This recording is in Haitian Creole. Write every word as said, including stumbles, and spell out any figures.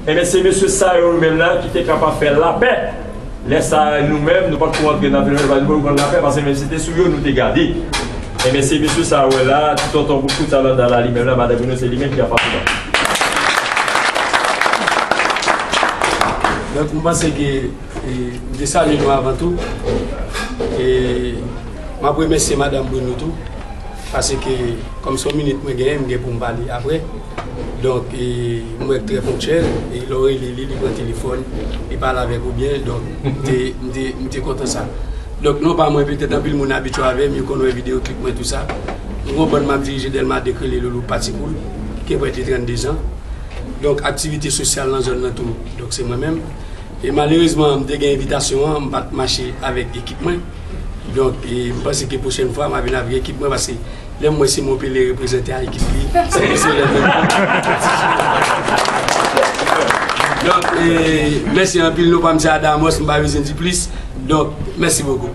Ebyen, se mesye sa yo menm la ki te kapab fè lapè. Lè sa a, nou menm, nou pa t ko antre nan fenomen, nou pa t ko pran lapè, paske menm si se te sou yo nou te gade. Ebyen, se mesye sa yo la, ti tonton bout kout sa nan la li menm la, madan Bruno, se li menm ki ap pase la. Donk, m panse ke, e, m te salye nou avan tou. E m ap remèsye madan Bruno tou. Paske, kòm se yon minit mwen genyen, m gen pou m pale apre. Donk, e, mwen trè ponktyèl, e lè w rele li, li pran telefòn, li pale avèk ou byen, donk, m te, m te, m te kontan sa. Donk, non pa mwen, petèt anpil moun abitye avè m, yo konn wè videyo klip mwen, tou sa. M gon bann m ap dirije Dèlma de k rele Loulou Patikoul, ki gen prèske trannde zan. Donk, aktivite sosyal nan zòn nan tou, donk, se mwen menm. E malerezman, m te gen envitasyon an, m pa t mache avèk ekip mwen. Donk, e, m panse ke pwochèn fwa, m a vin avèk ekip mwen, paske lè m wè Simon Pele reprezante a ekip li, se ke se lè menm. Donk, e, mèsi anpil, non pa m se Adamos, m pa bezwen di plis. Donk, mèsi bokou.